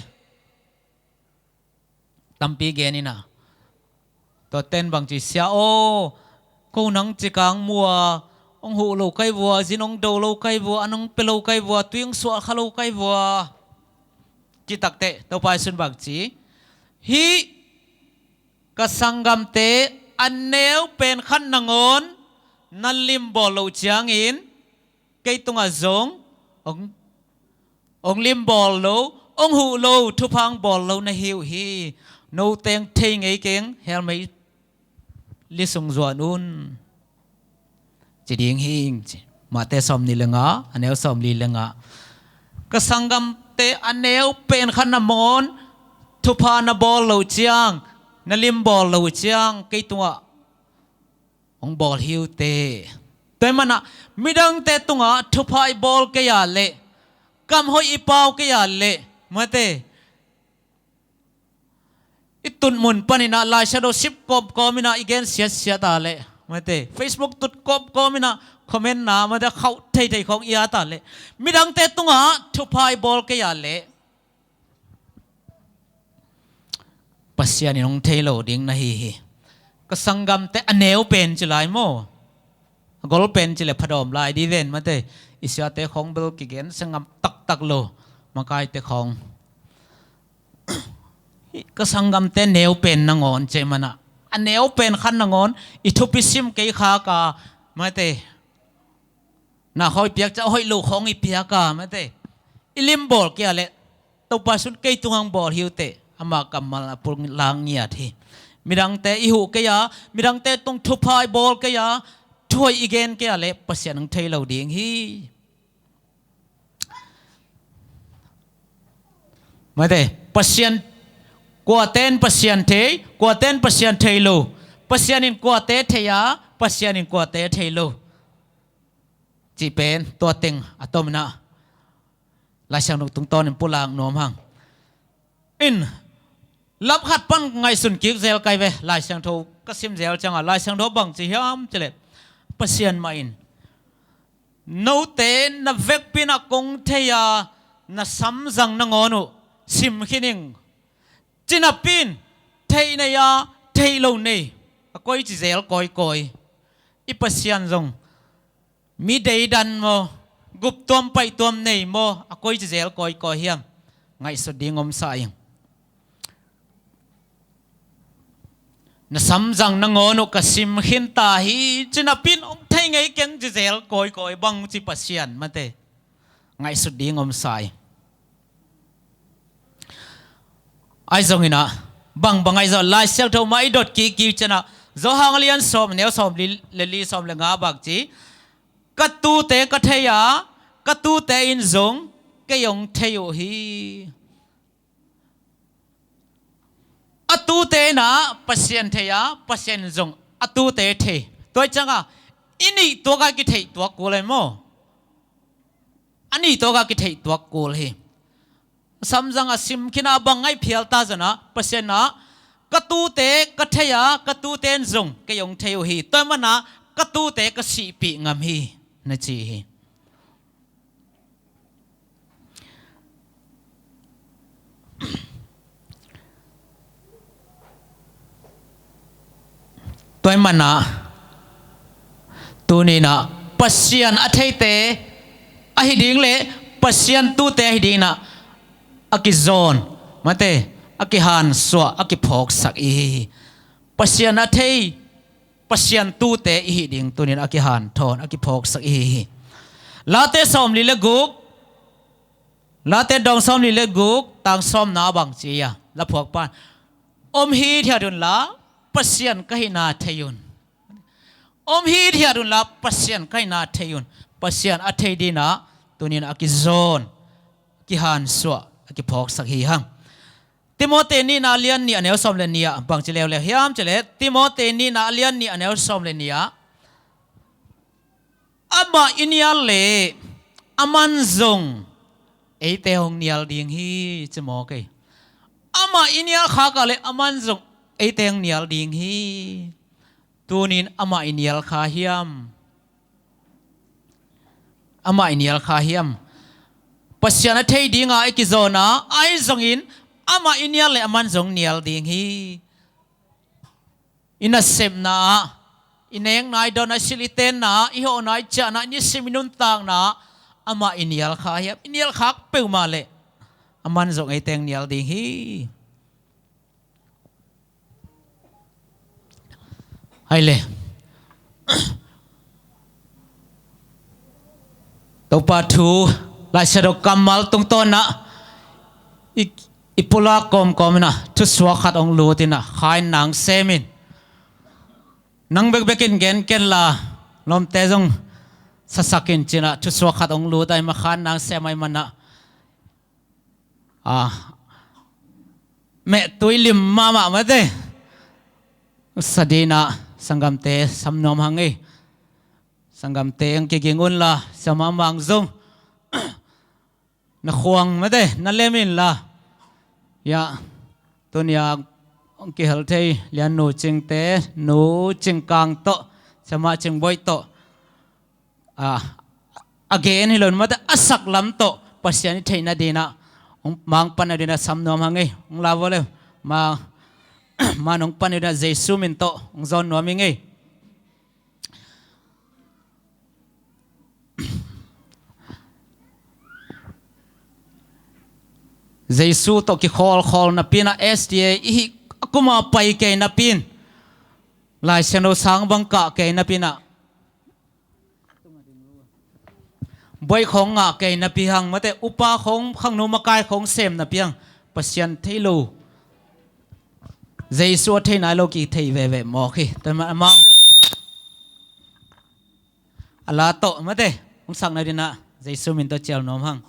tampi gen in ah. Tuate'n bang ci? Sia aw, ko nang ci kang mua, hong huh lo kai vua, zin hong do lo kai vua, an hong pia lo kai vua, tui hong suah kha lo kai vua, ci takteh Topa Jesu'n bang ci? Hih ka sanggamte a neu pen khat nangawn na limbawl loh ciangin kei tungah zong hong, hong limbawl lo, hong huh lo, thupha hong bawl lo na hi uh hi. Note hong thei ngei keng, hell meili sung zuan un, ci ding hi ing, ci. Mate sawmnih le nga, a neu sawmli le nga. Ka sanggamte a neu pen khat nangawn thupha na bawl loh ciang, na limbawl loh ciang kei tungah hong bawl hi uh teh. Tua ahih manin ah midangte tungah thupha i bawl kei a leh, kam hoih i pau kei a leh, mate, i tun mun panin ah Lai Siangtho sim kawmkawm in ah i gen siatsiat a leh, mate, Facebook tut kawmkawm in ah comment-na, mate, khauh theithei khawng i at a leh, midangte tungah thupha i bawl kei a leh Pasian in hong thei lo ding na hi hi. Ka sanggamte a neu pen ci lai maw? A gol pen ci leh phadawm lai ding ven, mate. I siate khawng bel kigen sa ngam taktak lo, makaite khawng. Ka sanggamte neu pen nangawn ci ahih manin ah, a neu pen khat nangawn i thupi sim kei khak a, mate, na khawng i piak ciang hoih lo khawng i piak a, mate, i limbawl kei a leh Topa Jesu'n kei tungah hong bawl hi uh teh, ama kammal a pulak ngiat hi. Midangte i huh kei a, midangte tung thupha i bawl kei a, thu hoih i gen kei a leh Pasian hong thei lo ding hi. Mate, Pasian, kuate'n Pasian thei, kuate'n Pasian thei lo. Pasian in kuate thei a, Pasian in kuate thei lo, cih pen tua teng a tom in ah Lai Siangtho tungtawnin pulak nuam hang. In, lap khat pan ngaihsun kik zel kai ve. Lai Siangtho ka sim zel ciangah Lai Siangtho bang ci hiam cih leh, Pasian mah in note na vekpi-in ah kong thei a, na samzang nangawn uh sim khin ing, ci napi-in, theih nei a theih loh nei, a koici zel kawikawi. I Pasian zong mi deidan maw, guptuam paihtuam nei maw, a koici zel kawikawi hiam? Ngaihsut ding om sa ing. Na samzang nangawn uh ka sim khin ta hi, ci napi-in hong thei ngei keng ci zel kawikawi bang ci Pasian, mate. Ngaihsut ding om sa ing. Ahi zongin ah, bangbang ahi zong, Lai Siangtho mah i dot kikkik ciangah, Johan a lian sawm, neu sawmli le li, sawm le nga bang ci? Ka tuute ka thei a, ka tuute in zong kei hong thei uh hi. A tute in ah Pasian thei a, Pasian zong a tute thei. Tua ciangah i nih tuakah kitheih tuak kul hi maw? A nih tuakah kitheih tuak kul hi. Samzang a sim khin a bang ngaih phial ta zong ah Pasian in ah ka tute ka thei a, ka tute in zong kei hong thei uh hi. Tua ahih manin ah ka tute ka sihpih ngam hi, na ci hi. Tua ahih manin ah tuni in ah Pasian a theite ahi ding le Pasian tute ahi ding in ah a kizawn, mate, a kihansuah, a kiphawksak i hi hi. Pasian a thei, Pasian tute i hi ding tuni in a kihanthawn, a kiphawksak i hi hi. Late sawmli le guk, Late dawng sawmli le guk, tang sawmna ah bang ci a, laphuakpa in, om hithiat unla Pasian ka hihna thei un. Om hithiat unla Pasian ka hihna thei un. Pasian a thei ding in ah tuni in a kizawn, kihansuah, a kiphawksak hi hang. Timoti nihna a lian nih a neu sawm le nih ah bang ci leuleu hiam cih leh, Timoti nihna a lian nih a neu sawm le nih ah, amah i nial leh aman zong eite hong nial ding hi, ci mawk hi. Amah i nial khak a leh aman zong eite hong nial ding hi. Tuni in amah i nial kha hiam? Amah i nial kha hiam? Pasian a thei ding a i kizawn a, ahi zongin amah i nial leh aman zong nial ding hi. I nasepna ah, i nekna, i dawnna, i silh i tenna, i hawhna, i ciahna, i nisim i nuntakna ah amah i nial kha hiam? I nial khak peuhmah leh aman zong eite hong nial ding hi. Hai le. Topa thu, Lai Siangtho kammal tungtawn in ah i, i pulak kawmkawm in ah thusuak khat hong lut in ah, kha in nang sem in. Nang bekbek in gen ken la, lawmte zong sasak in, ci in ah thusuak khat hong lut ahih manin, kha in nang sem ahih manin ah, a, mehtui lim mahmah, mate. Sa ding in ah sanggamte sam nuam hang ei. Sanggamte hong kiging unla, siamah Mang zong na khuang, mate, na lem inla. Ya, tuni a hong kihel thei Lian Nu Cingte, Nu Cing Kang tawh, siamah Cing Boih tawh, a, a gen hi lo in, mate, a sak lam tawh Pasian i theihna ding in ah, hong, ma hong panna ding in ah sam nuam hang ei. Hong la vua le, ma, ma hong panna ding in ah Jesu min tawh hong zawn nuam ing ei. Jesu tawh kikhawlkhawl napi in ah, S D A i hih a kum a pai kei napi in, Lai Siangtho sang bang kah kei napi in ah, buai khawng ngah kei napi hang, mate, upa khawng, khangno makai khawng sem napi hang, Pasian thei lo, Jesu a thei nai lo kithei veve mawk hi. Tua ahih manin amau a la tawh, mate, hong sakna ding in ah Jesu min tawh cial nuam hang.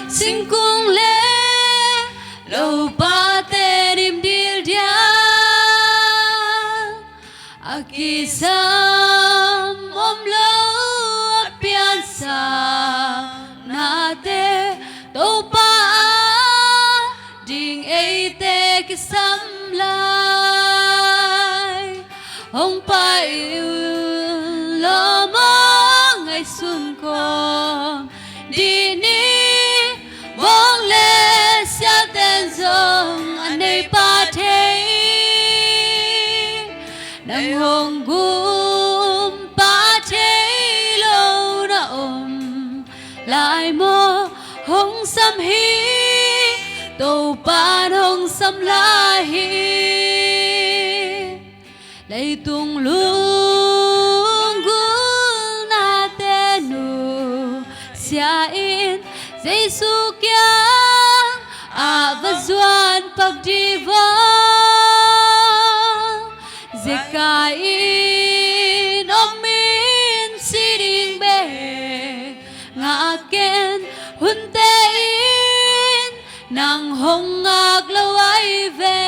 Singkung le lopate nim dildial a kisam om lo a piansak nate Topa a ding eite kisam lai. Hong pai un lawm aw ngaihsun kawm dih ni. Bawng le siaten zong a nei pah thei. Nang hong gum pah thei lo na om lai maw? Hong sam hi. Topa'n hong sam lai hi. Leitung lunggulh nate nusia in Jesu kiang ah va zuan pak dih vua. Zekai in om in si ding bek ngak ken, hunte in nang hong ngak lo ai ve.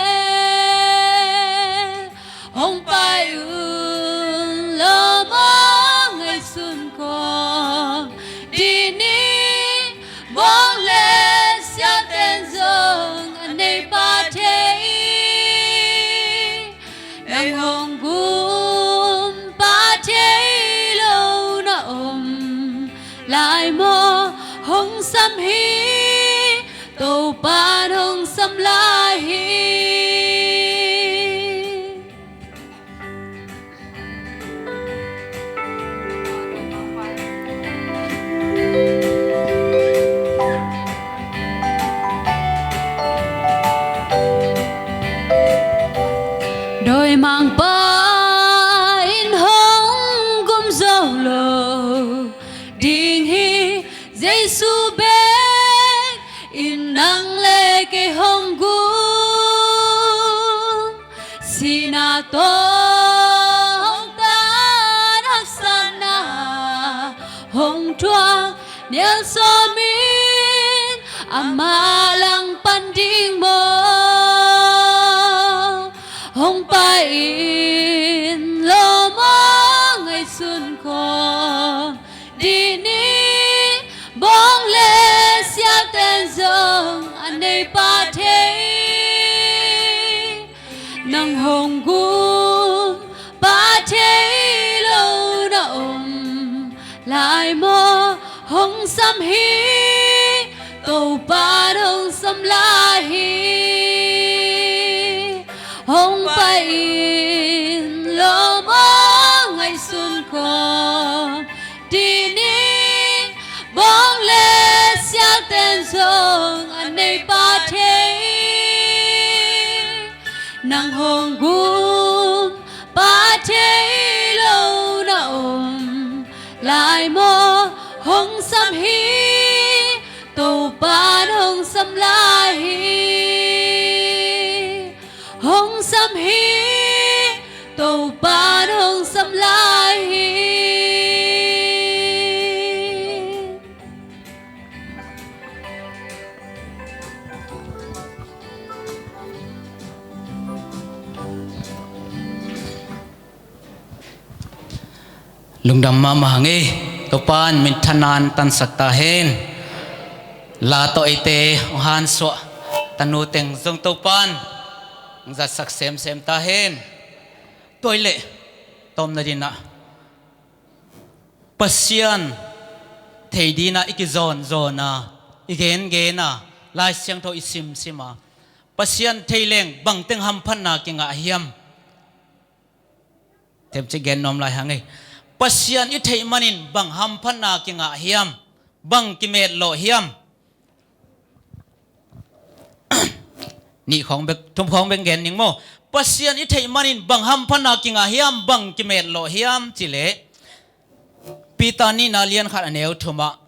Hong pai un lawm aw ngaihsun kawm dih ni. Bawng le siaten zong a nei pah thei. Nang hong gum pah thei lo na om lai maw? Hong sam hi. Topa'n hong sam lai hi. Dawimangpa in hong gum zo lo ding hi. Jesu bek in nang le kei hong gum. Sihna tawh hong tan, haksatna hong thuak, nial sawm in amah langpan ding maw? Hong pai in lawm aw ngaihsun kawm dih ni. Bawng le siaten zong a nei pah thei. Nang hong gum pah thei lo na om lai maw? Hong sam hi. Topa'n hong sam lai hi. Hong pai in lawm aw ngaihsun kawm dih ni. Bawng le siaten zong a nei pah thei. Nang hong gum pah thei lo na om lai maw? Hong sam hi. Topa'n hong sam lai hi. Hong sam hi. Topa'n hong sam lai hi. Lungdam mahmah hang ei. Topa'n minthanna hong tansak ta hen. La tawh eite hong hansuah tanu teng zong Topa'n hong zatsak semsem ta hen. Tua hi leh tawmna dingin ah Pasian thei dingin ah i kizawnzawn a, i gengen a, Lai Siangtho i simsim a, Pasian thei leng bangteng hamphatna kingah hiam? Themcik gen nuam lai hang ei. Pasian i theih manin bang hamphatna kingah hiam? Bang kimetlawh hiam? Nih khawng bek, thum khawng bek gen ning maw? Pasian i theih manin bang hamphatna kingah hiam, bang kimetlawh hiam cih leh, Peter nihna lian khat a neu thumah,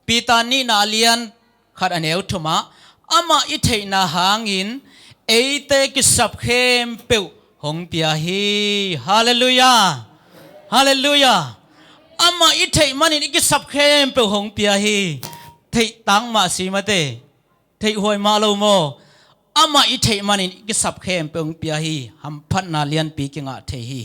Peter nihna lian khat a neu thumah, amah i theihna hangin eite kisap khempeuh hong pia hi. Halleluiah. Halleluiah. Amah i theih manin i kisap khempeuh hong pia hi. Theih tang mah si mate, theih huai mah lo maw? Amah i theih manin i kisap khempeuh hong pia hi. Hamphatna lianpi kingah thei hi.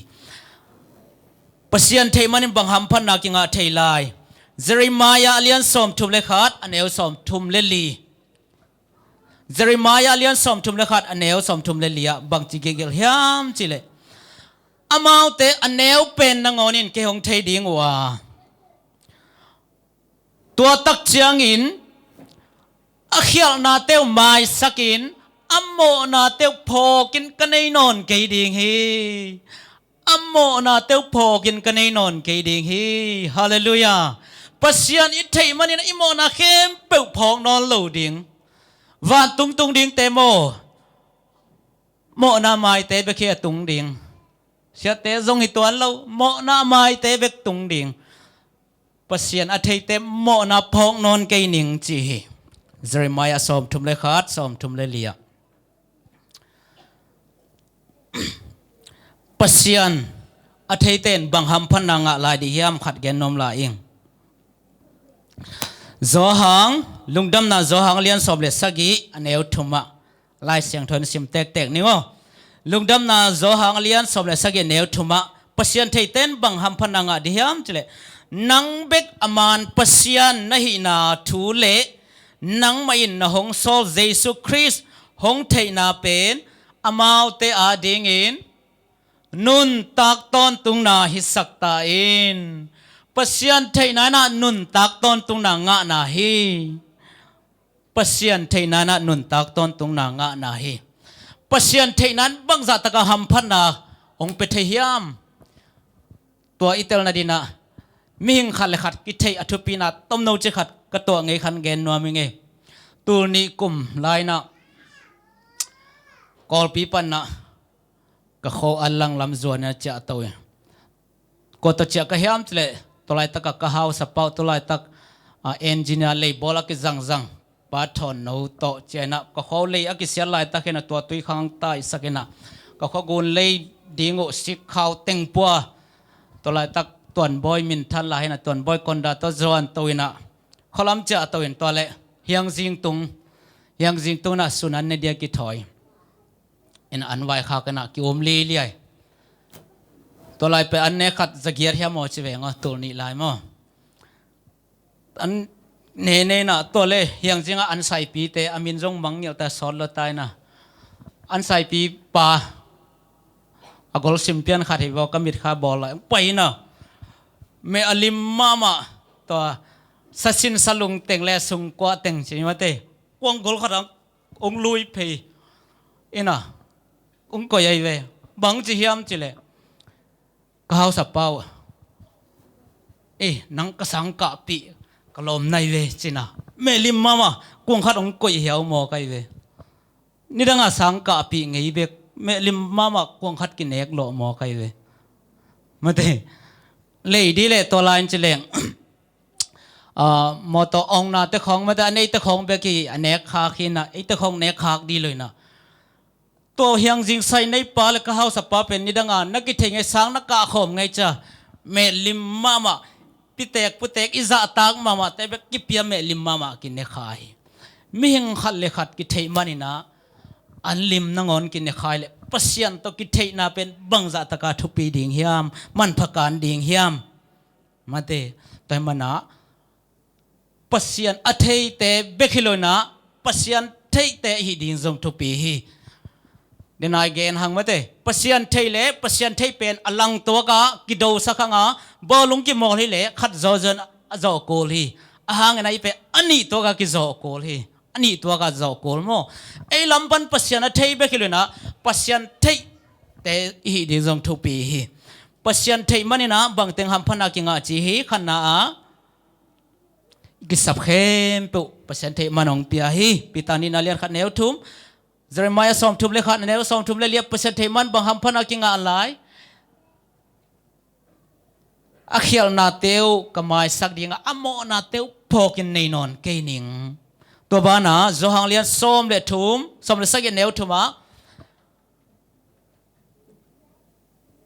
Pasian theih manin bang hamphatna kingah thei lai? Jeremiah a lian sawmthum le khat, a neu sawmthum le li. Jeremiah a lian sawmthum le khat, a neu sawmthum le li ah bangci gilgel hiam cileh, amaute a neu pen nangawnin kei hong thei ding uh a, tua tak ciangin a khialhnate uh maisakin a mawhnate uh phawkin ka nei nawn kei ding hi. A mawhnate uh phawkin ka nei nawn kei ding hi. Halleluiah. Pasian i theih manin i mawhna khempeuh phawk nawn lo ding. Vantung tung dingte maw? Mawhna maite bek hi a tung ding. Siate zong hi tuan lo, mawhna maite bek tung ding. Pasian a theite mawhna phawk nawn kei ning ci hi. Jeremiah sawmthum le khat, sawmthum le li ah. Pasian a theite in bang hamphatna ngah lai dih hiam, khat gen nuam lai ing. Johan, Lungdamna Johan a lian sawm le sagih, a neu thum ah. Lai Siangtho in sim tektek ni maw? Lungdamna Johan a lian sawm le sagih, a neu thum ah Pasian theite in bang hamphatna ngah dih hiam cileh, nang bek a man Pasian na hihna thu le nangmah in na hong sawl Jesu Khrist hong theihna pen amaute adingin nuntak tawntungna hisak ta in. Pasian theihna in ah nuntak tawntungna ngahna hi. Pasian theihna in ah nuntak tawntungna ngahna hi. Pasian theihna in bangzah taka hamphatna hong pia thei hiam? Tua i telna dingin ah mihing khat le khat kitheih a thupina tomno ci khat ka tuah ngei khan gen nuam ing ei. Tul nih kum lai-in ah Kawlpi panin ah ka kho a langlam zuan in a ciahto hi. Kua tawh ciah ka hiam cileh, tua laitak ah ka hausapa uh, tua laitak, ah, engineer leibawl a kizangzang pa Thawn No tawh ciah in ah, ka kho lei a kisiat laitak hi in ah, tua tuikhang taihsak in ah, ka khuagun lei ding uh sikkhau teng pua, tua laitak Tuanbawi minthan lai hi in ah, Tuanbawi Konda tawh zuan to in ah, khualam ciahto in tua leh hiangzing tung, hiangzing tung in ah sun an ne dia kithawi in ah, an vaikhak in ah ki-um liliai. Tua lai pen an ne khat za giat hiam aw ci veng aw, tul nih lai maw? An ne ne in ah tua leh hiangzing ah an saipite a min zong mangngilh ta, sawt lua ta in ah, an saipi pa a gol sim pian khat hi vaw, ka mitkha bawl lai hong pai in ah, meh a lim mahmah, tua sasin salung teng le sungkua teng ci mate, kuang gol khat ah hong lui phei in ah hong koih ahi ve. Bang ci hiam cileh, ka hausapa uh, "Eh, nang ka sang kahpih ka lawm nai ve," ci in ah, meh lim mahmah kuang khat hong koih hiau mawk ahi ve. Nidang a sang kahpih ngei bek, meh lim mahmah kuang khat kinek lawh mawk ahi ve. Mate, lei dih leh tua lai-in ci leng, ah, mawtaw awngnate khawng, mate, a neite khawng bek hi a nek khak hi in ah, eite khawng nek khak dih lo in ah, tua hiangzing sai neipa le ka hausapa pen nidang a na kithei ngei sang na kahkhawm ngei cia, meh lim mahmah, pitek putek i zahtak mahmahte bek kipia meh lim mahmah kine kha hi. Mihing khat le khat kitheih manin ah an lim nangawn kine kha hi leh, Pasian tawh kitheihna pen bangzah taka thupi ding hiam, manpha kan ding hiam? Mate, tua ahih manin ah Pasian a theite bek hi lo in ah, Pasian theihte i hih ding zong thupi hi. Denai gen hang mate, Pasian theih le Pasian theih pen a langtuak a kidosak hang a, bawlung kimawl hi leh khat zawzaw in a zawh kul hi. A hang in ah i pen a nih tuak a kizawh kul hi. A nih tuak a zawh kul maw? Ei lam pan Pasian a thei bek hi lo in ah, Pasian theihte i hih ding zong thupi hi. Pasian theih manin ah bangteng hamphatna kingah ci hi. Khatna ah, i kisap khempeuh Pasian theih man hong pia hi. Peter nihna lian khat neu thum, Jeremiah sawmthum le khat neu sawmthum le li ah Pasian theih man bang hamphatna kingah lai? A khialhnate uh ka maisak ding a, a mawhnate uh phawkin nei nawn kei ning. Tua banah Johan lian sawm le thum, sawm le sagih neu thum ah,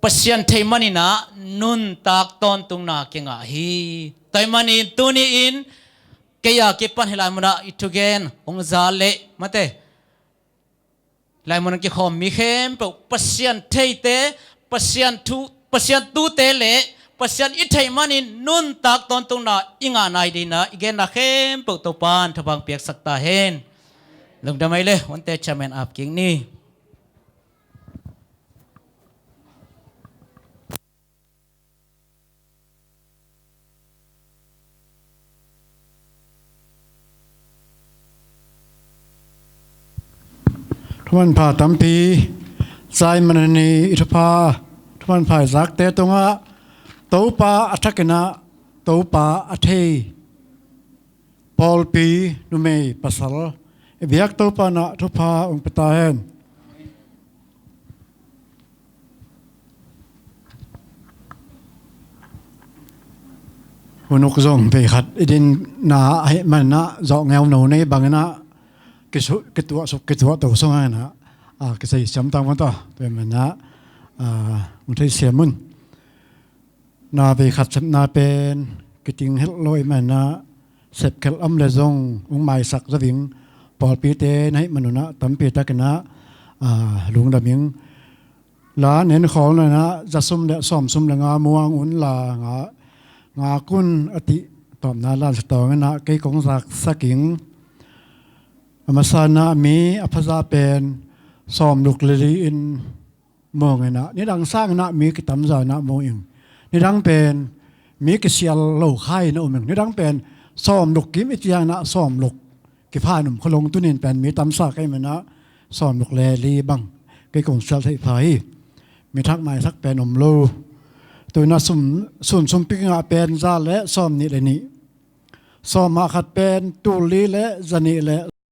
Pasian theih manin ah nuntak tawntungna kingah hi. Tua ahih manin tuni-in Kei a kipan hih lai munah i thugen hong za leh mate, lai munah kikhawm mi khempeuh, Pasian theite, Pasian thu, Pasian tute le Pasian i theih manin nuntak tawntungna i ngah nai dingin i genna khempeuh Topa'n thupha piaksak ta hen. Lungdam ei le, huante chairman ap kik ni. Thumanpha tampi zai manani i thupha, thumanpha i zakte tungah Topa a thakin ah, Topa a thei pawlpi, numei pasal i biak Topa in ah thupha hong pia ta hen. Hun uk zong vei khat i dinna ahih manin ah zawh ngeu no nei bangin ah kisu-, kituah suk, kituah to sung ah in ah, a, kisei siam tang mata. Tua ahih manin ah, a, hong thei siam un. Na vei khat sepna pen kiting helh lo ahih manin ah, sepkhelh om le zong hong maisak zo ding pawlpite na hih manun ah tampi takin ah, a, lungdam ing. La nen khawl na in ah, za sum le sawm sum le nga muang un la nga, ngak un a cih tawpna la sa tawng in ah kei kong zaksak ing. A masa in ah mi a phaza pen sawm luk le li in mawng in ah, nidang sang in ah mi kitamza in ah mawng ing. Nidang pen mi kisial lo khai in ah um ing. Nidang pen sawm luk kim i ciang in ah sawm luk kipha in um kholong, tunin pen mi tamsa kei manin ah sawm luk le li bang kei kong sial theih pha hi. Mi thak maisak pen om lo. Tu in ah sum, sun sumpi kingah pen za le sawm nih le nih. Sawm ah khat pen tul li le za nih le